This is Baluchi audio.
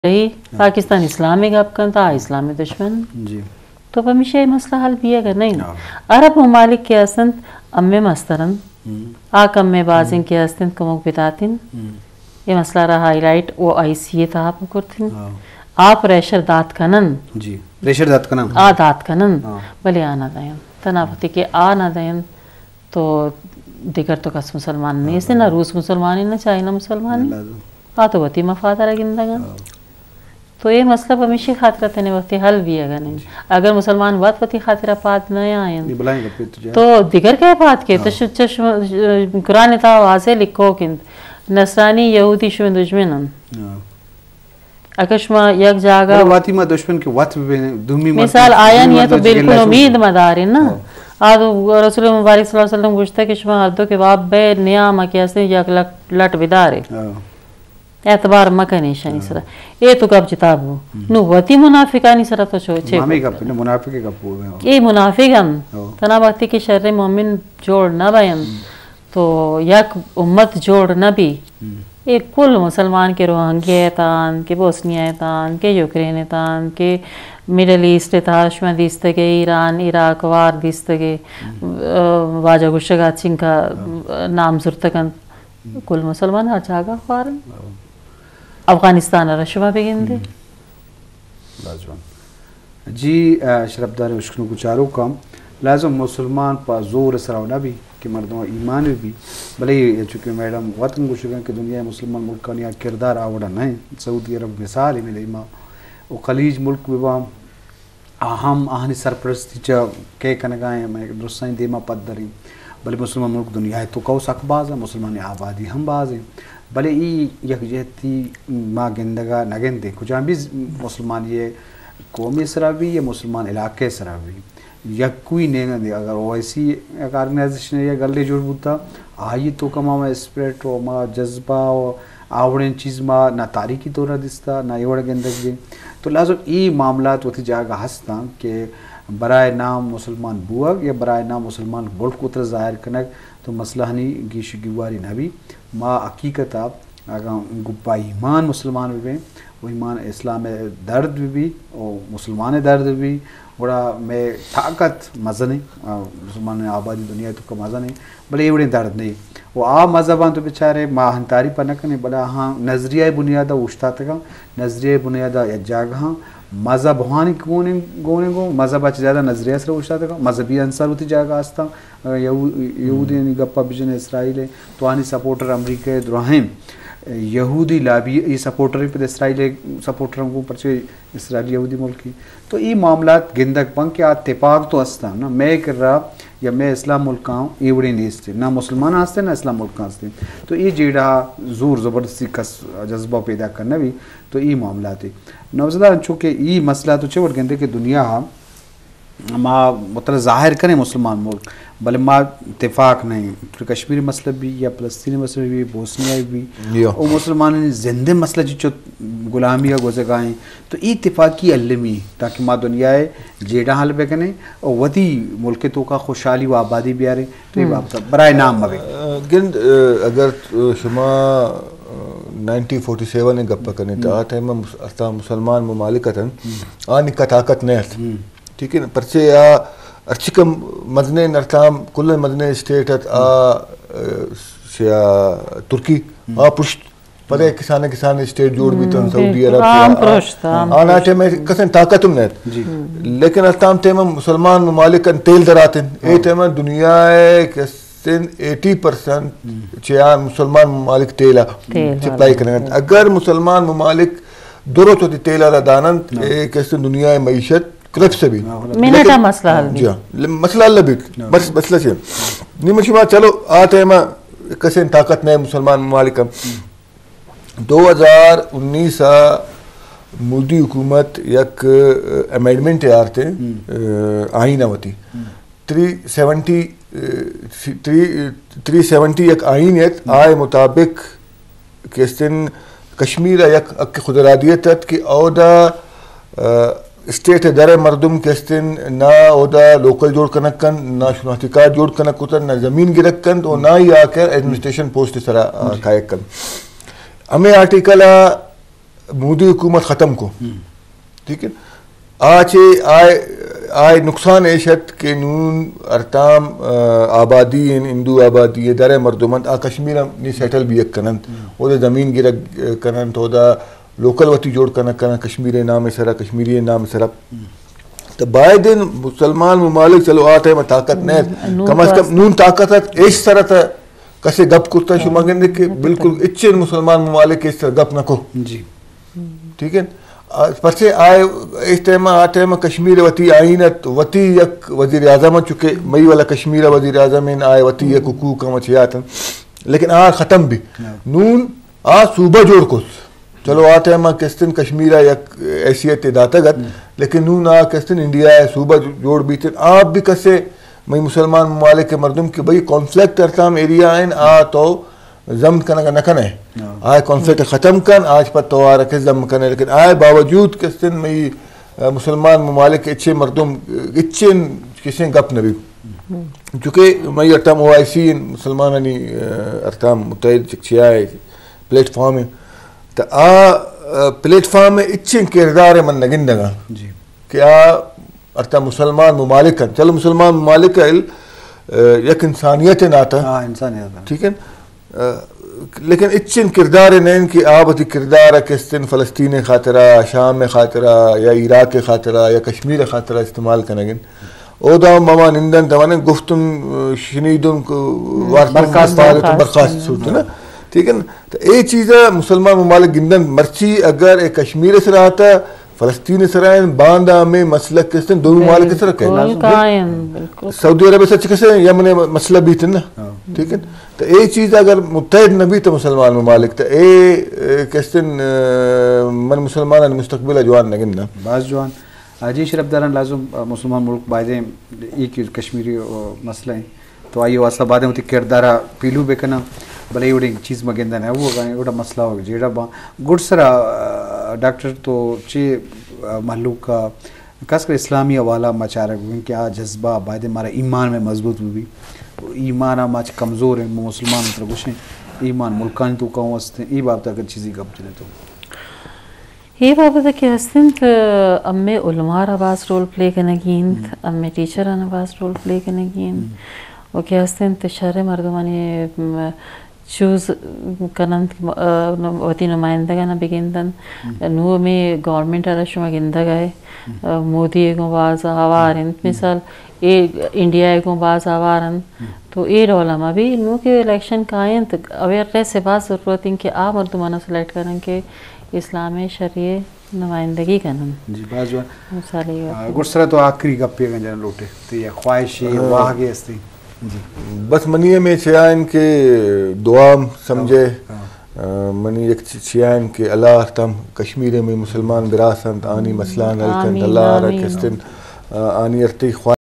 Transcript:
رہی۔ پاکستان اسلام ءِ گپ کنت، آ اسلام ءِ دشمن۔ جی۔ تو پمیشا اے مسئلہ حل بیگ ءَ نہ انت۔ عرب ممالک کہ ہست انت، ہمے مستر انت۔ آ کمے بازیں کہ ہست انت، کمک بدات انت۔ اے مسئلہ را ہائی لائٹ او آئی سی ءِ تہا بکرت انت۔ آ پریشر دات کن انت۔ جی، پریشر دات کن انت۔ آ دات کن انت۔ بلے آ نہ دینت۔ تنا وقتی کہ آ نہ دینت، تو دگر تو کس مسلمان نیست، نہ روس مسلمان انت، نہ چائنا مسلمان انت۔ آ تو وتی مفاد ءَ را گندگ انت۔ تو اے مسئلہ پمیشی خاطر ءَ تنے وقتی حل بیگ ءَ نہ انت۔ اگر مسلمان وت وتی خاطر ءَ پاد نہ آینت، تو دگر کئے پاد کیت؟ تو چش، چش، قرآن ءِ تہا واضح لکھوک انت، نصرانی، یہودی شمئے دژمن انت۔ اگر شما یک جاگہ، بلے وتی ما دشمن کہ وت ببین، دومی مرد مثال، آیانی تو بالکل امید مدارین نا۔ آ تو رسول مبارک صلی اللہ علیہ وسلم گوشتہ کہ شما ہر دو کہ واب بے نیام کہ ہستیں یک لٹ، لٹ بدارے۔ اعتبار مکن ایشانی سرا۔ اے تو گپ جتا بو۔ نو وتی منافقانی سرا تو چو، چے ہمیں گپ؟ نہ، منافق گپ بو۔ اے منافق ہم تنا وقتی کہ شر مومن جوڑ نہ بین، تو یک امت جوڑ نہ بی۔ اے کل مسلمان کہ روہنگیا اتان، کہ بوسنیا اتان، کہ یوکرین اتان، کہ مڈل ایسٹ اتان، شما دیستگے ایران، عراق وار دیستگے، واجہ گوشگا چنکا نام زرتگ انت۔ کل مسلمان ہر جاگہ خوار انت۔ افغانستان ءَ را شما بگندے۔ لاجوان۔ جی، شرپداریں اشکنوک و چاروکاں، لازم مسلمان پہ زور سرا نہ بی کہ مردم ایمان بی، بلے چونکہ میڈم وت گوشگاں کہ دنیا مسلمان ملکانی آ کردار آ وڑا نہ انت۔ سعودی عرب مثال ہے میرے ایمان و خلیج ملک بباں، آ ہم آہانی سرپرستی چہ کئے کنگا ایں، مئے درستانی دیما پدر ایں۔ بلے مسلمان ملک دنیا ءِ توکا سک باز ایں، مسلمان آبادی ہم باز ایں۔ بلے ای یک جہتی ما گندگا نہ گندیں، کجام بھی مسلمان یہ قومی سرا بھی یا مسلمان علاقے سرا بھی۔ یک کوئی نہیں گندے، اگر او آئی سی یک آرگنائزیشن یا گلے جوڑ بوتا، آئی توکا ما اسپرٹ و ما جذبہ و آ وڑیں چیز ما نہ تاریخی طور ءَ دیستہ، نہ اے وڑ گندگ بیں۔ تو لہذا اے معاملات وتی جاگہ ہستاں کہ برائے نام مسلمان بوگ یا برائے نام مسلمان ملک وترا ظاہر کنگ تو مسئلہ ہنی گیش گیواری نہ بی۔ ما حقیقت ءَ اگاں گپا ایمان مسلمان بہ بیں و ایمان اسلام ءِ درد بہ بی و مسلمان ءِ درد بہ بی، گڑا مئے طاقت مزن ایں، آ، مسلمان آبادی دنیا ءِ توکا مزن ایں۔ بلے اے وڑیں درد نہ انت۔ و آ مذہباں تو بچارے، ما آہانی تعریف ءَ نہ کنیں، بلے آہاں نظریہ ءِ بنیاد ءَ اوشتاتگاں، نظریہ ءِ بنیاد ءَ یک جاگہاں مذہب ہانی گون گون گون، مذہب ءَ چہ زیادہ نظریہ سر اوشتاتگاں، مذہبی عنصر وتی جاگہ ہستاں۔ یہو-، یہودیانی گپ ءَ بجن، اسرائیل ءِ تو آنی سپورٹر امریکہ ءِ دراہیں یہودی لابی ءِ سپورٹر، پد اسرائیل ءِ سپورٹر ہم گوں، پرچے اسرائیل یہودی ملکی۔ تو اے معاملات گندگ بنت کہ آ تپاک تو استاں نا، مئے کرا یا مئے اسلام ملکاں اے وڑیں نیست، نہ مسلمان ہستیں نہ اسلام ملکاں ہستیں۔ تو اے جیڑہ زور زبردستی کس جذبہ پیدا کرنا بھی تو اے معاملات۔ نوزدہ انچو کہ اے مسئلہ تو چہ وڑ گندے کہ دنیا ما مطلب ظاہر کنیں مسلمان ملک، بلے ما تپاک نہ ایں۔ کشمیر مسئلہ بھی یا فلسطین مسئلہ بھی، بوسنیا بھی، او مسلمان زندے مسئلہ چی چو غلامی ءَ گوزگا ایں۔ تو اے تپاکی المی تاکہ ما دنیا ءِ جیڑہ حل بکنیں او وتی ملک ءِ توکا خوشحالی و آبادی بیاریں۔ تو اے بابت برائے نام مبے۔ گند، اگر شما نائنٹین فورٹی سیون ءِ گپ کنیں تو آ ٹائم ءَ مسلمان ممالک اتن، آنی کا طاقت نہ ات۔ ٹھیک ہے نا؟ پرچے آ ہرچی کم مزنیں نرتام، کل مزنیں اسٹیٹ ات، آ، آ، شیا، ترکی، آ پشت، پدا کسان کسان اسٹیٹ جوڑ بیتن، سعودی عرب، آ، پرشت، آ، آ، آ ٹائم ءَ کسن طاقت ہم نہ ات۔ لیکن اتام ٹائم ءَ مسلمان ممالک ان تیل دراتن۔ اے ٹائم ءَ دنیا ءِ کسن ایٹی پرسنٹ چہ آ مسلمان ممالک تیل ءَ سپلائی کنگ انت۔ اگر مسلمان ممالک دو روچ وتی تیل ءَ را داننت، اے کسن دنیا ءِ معیشت کرپس بی۔ منٹ ءَ مسئلہ حل بی۔ جی ہاں، مسئلہ حل بیت۔ بس مسئلہ چی؟ نی من شما چلو آ ٹائم ءَ کسے طاقت نہ مسلمان ممالک ءَ۔ دو ہزار انیس ءَ مودی حکومت یک، آ، امینڈمنٹ آرتے، آ، آئین ءَ وتی۔ تھری سیونٹی، آ، تھری، تھری سیونٹی یک آئین ات، آئے مطابق کہ استن کشمیر ءَ یک حق خودارادیت ات کہ اودا، آ، اسٹیٹ ءِ در ءِ مردم کہ استن نہ اودا لوکل جوڑ کنگ کنت، نہ شناختی کارڈ جوڑ کنگ کتن، نہ زمین گرگ کنت و نہ ہی آ کہ ایڈمنسٹریشن پوسٹ سرا، آ، کائک کنت۔ ہمے آرٹیکل ءَ مودی حکومت ختم کو۔ ٹھیک ہے؟ آ چے آئے، آئے نقصان ایش ات کہ نون ارتام، آ، آبادی ہیں، ہندو آبادی ہے، درے مردم انت، آ کشمیر ہم نی سیٹل بھی یک کننت، او دا زمین گرگ کننت، او دا لوکل وتی جوڑ کنگ کننت، کشمیر نام سرا، کشمیری نام سرا۔ تو باید ان مسلمان ممالک، چلو آ ٹائم طاقت نہ ات، کم از کم نون طاقت ات، ایش سرا تا کسے گپ کرتا، شما گندے کہ بالکل اچین مسلمان ممالک ایش سرا گپ نہ کو۔ جی۔ ٹھیک ہے؟ آ، پرچے آئے اس ٹائم، آ ٹائم کشمیر وتی آئین ات، وتی یک وزیر اعظم ات، چونکہ مئی والا کشمیر وزیر اعظم ہیں، آئے وتی یک حقوق ہم چیات ہیں۔ لیکن آ ختم بھی۔ نون آ صوبہ جوڑ کت۔ چلو آ ٹائم کستن کشمیر یک حیثیت داتگ ات، لیکن نون آ کستن انڈیا صوبہ جوڑ بیتن۔ آپ بھی کسے مئی مسلمان ممالک کے مردم کہ بھئی کانفلکٹ ارتام ایریا ہیں، آ تو ضم کنگ نہ کنے۔ آ کانفلکٹ ختم کن، آج پہ توار کے ضم کنے، لیکن آئے باوجود کستن مئی، آ، مسلمان ممالک اچھے مردم، اچھے کسے گپ نہ بھی۔ چونکہ مئی ارتام او آئی سی مسلمان نی، آ، ارتام متحد چک چیا ہے، پلیٹ فارم ہے۔ تو آ، آ، پلیٹ فارم اچھے کردار من نگندگا۔ جی۔ کہ آ ارتام مسلمان ممالک ہیں۔ چلو مسلمان ممالک ہے، آ، یک انسانیت ناتا۔ ہاں، انسانیت ہے۔ ٹھیک ہے؟ آ، لیکن اچن کردار نین کہ آ وتی کردار کستن فلسطین خاطرہ، شام خاطرہ یا عراق خاطرہ یا کشمیر خاطرہ استعمال کنگن۔ او دا مما نندن توانن گفتن، آ، شنیدن کو وارتن برخاست، برخاست۔ برخاست صورت نا۔ ٹھیک ہے نا؟ تو اے چیز مسلمان ممالک گندن مرچی اگر اے کشمیر سرا آتا فلسطین سرا ہیں، باندا ہمیں مسئلہ کستن دو ممالک سرا کہ بالکل قائم، بالکل۔ سعودی عرب سرا چکسے یمن مسئلہ بیتن نا۔ ٹھیک ہے؟ تو اے چیز اگر متحد نہ بیت مسلمان ممالک تو اے، اے کستن، آ، من مسلمان مستقبل جوان نگن نا۔ باز جوان۔ آ، جی شرف داران لازم، آ، مسلمان ملک بایدیں ای کہ کشمیری، آ، مسئلہ ہیں۔ تو آئی واسطہ بعد وتی کردار ء پیلو بہ کناں، بلے اے وڑیں چیز مہ گندن ء، او اگاں اے وڑا مسئلہ ہو جیڑا باں۔ گڈ سرا، آ، ڈاکٹر تو چے، آ، مہلوک ء خاص کر اسلامی حوالہ ما چارگ بہ کہ آ جذبہ باید مارا ایمان میں مضبوط بہ بی۔ ایمان ء ما چہ کمزور ہیں، مسلمان تر گوشیں ایمان ملکانی تو کہوں است ہیں، ای بابت اگر چیزی گپ جنے تو۔ اے بابت ء کہ ہست انت، ہمے علماء را باز رول پلے کنگی انت، ہمے ٹیچراں باز رول پلے کنگی انت، و کہ ہست انت شریں مردمانی، م، چوز کن انت کہ م، ء، وتی نمائندگاں بگند انت۔ نوں ہمے گورنمنٹ ء را شما گندگ ء، ء، مودی ء گوں باز ہوار انت۔ مثال، اے انڈیا ء گوں باز ہوار انت۔ تو اے ڈول ء مہ بی، نوں کہ الیکشن کاینت، اویئرنس ء باز ضرورت انت کہ آ مردماں سلیکٹ کنن کہ اسلام ء شریعہ نمائندگی کنن۔ جی، باز جوان۔ مثال اے آ، وقت۔ گڈ سرا تو آخری گپے اگاں جنن لوٹے، تئی خواہش اے، ہاں۔ واہگے ہستی۔ جی۔ بس منی ہمے چیا انت کہ دعا سمجھے۔ ہاں۔ آ، منی یک چ-، چیا انت کہ اللہ تم کشمیر میں مسلمان براس انت، آنی مسئلہ حل کنت، آمین، اللہ را آمین۔ کستن، آ، آنی ارتی خواہش